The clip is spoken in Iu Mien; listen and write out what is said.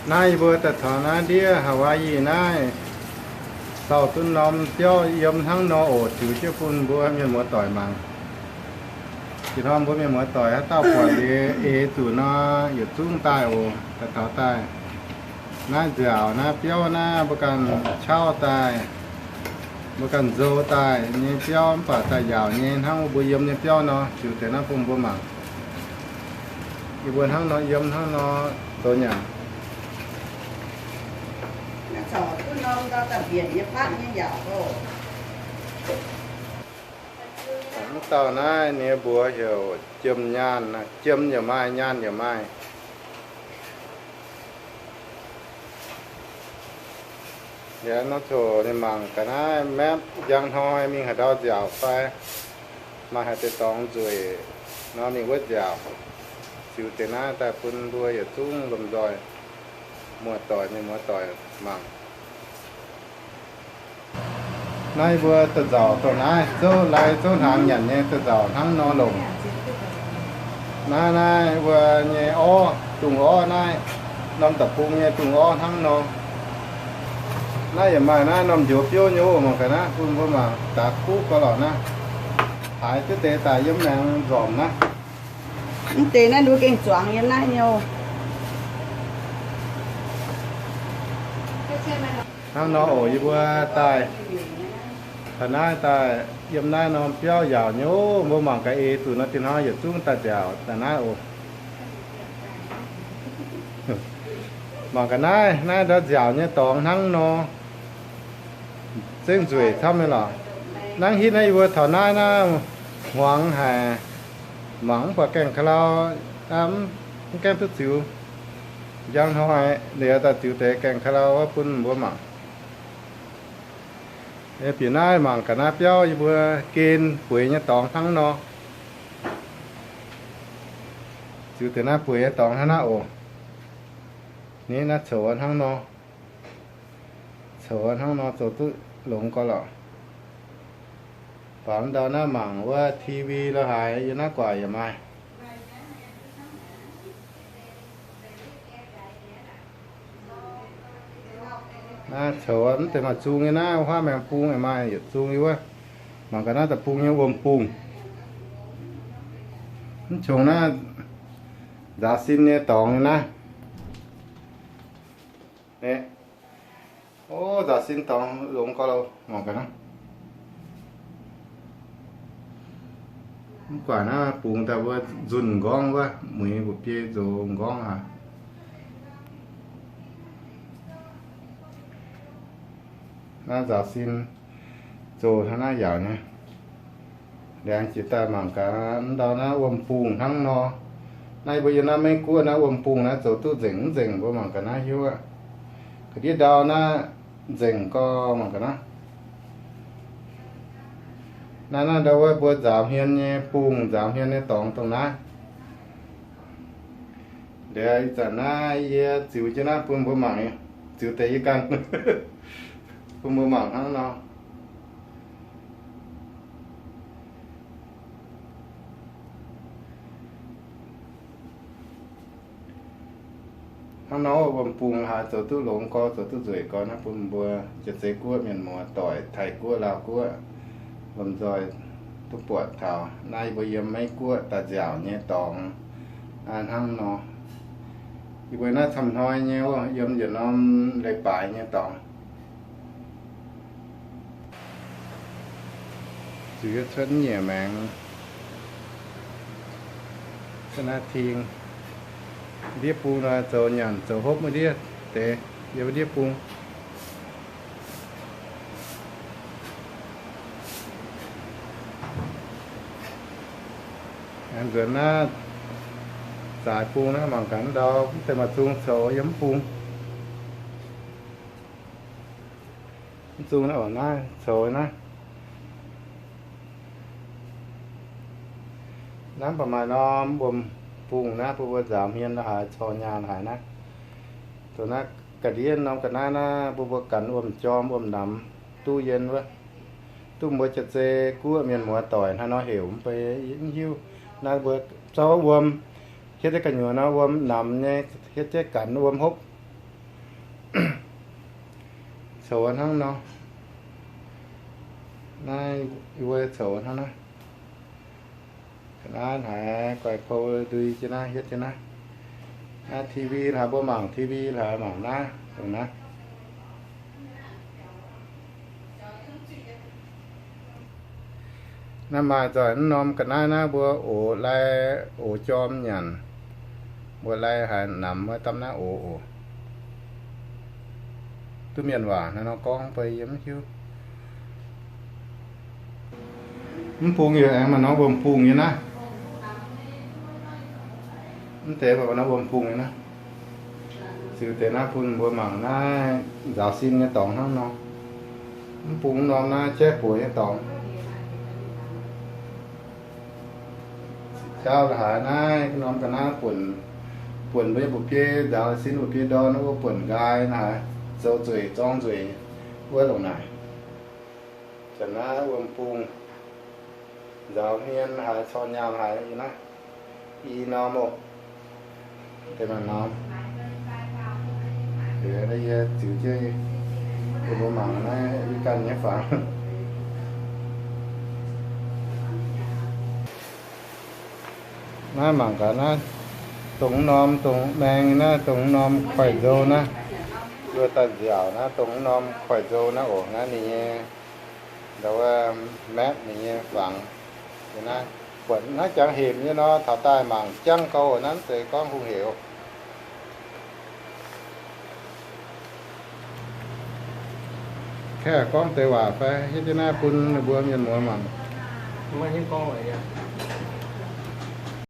Naaiv yie mbuo daaih taux naaiv ndiev Hawaii naaiv, sauh duqv norm biauv yiem hnangv nor oc, ziux jienv bun mbuo mienh muoz-doic mangc. Ih hnoi mbuo mienh muoz-doic haaix dauh buatc liuz eix zuqc nor, yietc zungv daaih oc, daaih taux daaih. Naaiv nziaauc naaiv biauv naaiv mbuo ganh qauv daaih, mbuo ganh nzou daaih nyei biauv mv baac daaih nziaauc nyei hnangv mbuo yiem nyei biauv nor, ziux deix naaiv bun mbuo mangc. Yie mbuo hnangv nor yiem hnangv nor zoux nyanc. Mv dauh naaiv ninh mbuox heuc jiem nyaanh, jiem yaac maaih, nyaanh yaac maaih. Liuz nor coc ninh mangc ga'naaiv map, njang hnoi mingh haaix ndau nziaauc fai maaih haaix deix dorngx nzueic nor mingh wuov nziaauc. Ziux deix naaiv daaih bun mbuo yietc zungv lomh nzoih muoz-doic mienh muoz-doic mangc. Naaiv mbuo da'nzauc dongh naaiv zouv lai zouv hnaangx nyanc nyei da'nzauc hnangv nor longc. Naaiv, naaiv mbuo nyei orv, dungz orv naaiv, norm da'bung nyei dungz orv hnangv nor. Naaiv yaac maaih naaiv norm njoux biouv nyei oc, mangc gaax naaiv bun mbuo mangc daaix kuv gau lorqc naaiv. Haiz duqv deix daaih yiem maengx nzormc naaiv. Mv deix naaiv nduov gengh zuangx yiem naaiv nyei oc. Hnangv nor oc, yie mbuo daaih taux naaiv daaih yiem naaiv norm biauv yaauc nyei oc, mbuo mangc gaax eix zuqc nor, dinh hnoi yietc zungv daaih nziaauc daaih naaiv oc. Mangc gaax naaiv, naaiv ndau nziaauc nyei dorngx hnangv nor. Zengv nzueic camv nyei lorqc. Hnangv hitv naaiv yie mbuo taux naaiv naaiv hmuangx haic, mangc mv buatc gaengh ka'lau, mv gaengh duqv ziux. Njang hnoi liuz daaih ziux deix gaengh ka'lau wuov bun mbuo mangc. Bieqc naaiv mangc gaax naaiv biauv yie mbuo gen bueix nyei dorngx hnangv nor. Ziux deix naaiv bueix nyei dorngx hnangv naaiv oc. Ni naaiv coux hnangv nor. Coux hnangv nor zoux duqv longx gau lorqc. Faaux ndau naaiv mangc wuov T V lo haaix yiem naaiv guaax yaac maaih. Naaiv coux mv deix maaih zung nyei naaiv, huaav maengx bung yaac maaih yietc zung nyei wuov. Mangc gaax naaiv da'bung nyei wuom-bung. Mv qongx naaiv nzaaux sin nyei dorngx nyei naaiv. O, nzaaux sin dorngx longx gau lo, mangc gaax naaiv. Mv guaax naaiv bungx daaih mbuo nzunh m'nqorngv wuov, mueiz mbu'biei nzox m'nqorngv haic. Naaiv nzaaux sin zoux hnangv naaiv yaauc nyei. Laengz jiex daaih mangc gaax ndau naaiv wuom-bung hnangv nor. Naaiv mbuo yiem naaiv Meiv Guoqv naaiv wuom-bung naaiv zoux duqv nzengc mv nzengc, mbuo mangc gaax naaiv hiuv aqv. Ga'ndiev ndau naaiv nzengc gau, mangc gaax naaiv. Naaiv, naaiv ndau wuov mbuo nzaaux hmien nyei bung, nzaaux hmien nyei dorngx dongh naaiv. Liuz ih zanc naaiv yie ziux jienv naaiv bun mbuo mangc, ziux deix yie ganh bun mbuo mangc hnangv nor. Hnangv nor wuom-bung haaix zoux duqv longx gau, zoux duqv nzueic gau naaiv bun mbuo jiex zeiv guoqv mienh muoz-doic, Taiv Guoqv, Laauv Guoqv, lomh nzoih duqv buatc taux. Naaiv yie mbuo yiem Meiv Guoqv daaih nziaauc nyei dorngx hnangv nor. Yie mbuo naaiv camv hnoi nyei, yiem yietc norm leiz-baaix nyei dorngx. Zuqc cuotv nyiec maengx cuotv naaiv ting. Ndiev bung nor zoux nyanc zoux hopv wuov ndiev deix, yiem wuov ndiev bung. Aengx nzuonx naaiv zaaix bung naaiv mangc gaax ndau mv deix maaih zung coux yiem mv bung. Mv zung naaiv oc, naaiv coux naaiv. Naaiv baac maaih norm wuom-bung naaiv, mbuo mbuo nzaaux hmien lo haaix, corc nyaanh haaix naaiv. Dongh naaiv ga'ndiev norm ga'naaiv naaiv, mbuo mbuo ganh wuom-jorm wuom-namx duqv yien wuov. Duqv mbuo jiex zeiv guoqv mienh muoz-doic hnangv nor heuc mv bei mv hiuv. Naaiv mbuo zorqv wuom hietv jienv gu'nyuoz nor, wuom namx nyei, hietv jienv ganh wuom hopv. Coux hnangv nor. Naaiv yie mbuo coux hnangv naaiv. Ga'naaiv haiz guai kou ndui jienv naaiv, hietv jienv naaiv. Naaiv T V haiz mbuo mangc T V haiz mangc naaiv, dongh naaiv. Naaiv maaih nzoih mv norm ga'naaiv naaiv mbuo ox lai, ox jorm nyanc. Mbuo lai haiz namx wuov dapv naaiv ox oc. Duqv mienh waac naaiv nor gorngv beiv yie mv hiuv. Mv bung yaac aengx maaih norm wuom-bung nyei naaiv. Mv deix maaih norm wuom-bung nyei naaiv. Ziux deix naaiv bun mbuo mangc naaiv nzaaux sin nyei dorngx hnangv nor. Mv bung norm naaiv jaiv buoz nyei dorngx. Jauv haiz naaiv norm ga'naaiv buonc, buonc mbuo nyei mba'biei nzaaux sin mba'biei ndorn wuov buonc nqaai naaiv haiz zoux nzueic zorng nzueic wuov longc naaic. Zanc naaiv wuom-bung nzaaux hmien haiz corc nyaanh haiz naaiv i norm oc. Deix maaih norm. Yie ziux jienv bun mbuo mangc naaiv i ganh nyei fangx. Naaiv mangc gaax naaiv, dongh norm dongh maeng naaiv, dongh norm koiv-nzou naaiv, luoh daaih nziaauc naaiv, dongh norm koiv-nzou naaiv oc. Naaiv ninh nyei, ndau wuov maetv ninh nyei fangx. Naaiv buatc naaiv jangx hepc nyei nor, taux daaih mangc jangv gou naaiv deix gorngv hungh heuc. Kaeqv gorngv deix waac fai hietv jienv naaiv bun ninh mbuo mienh muoz mangc. Maiv hiuv gorngv lorqc.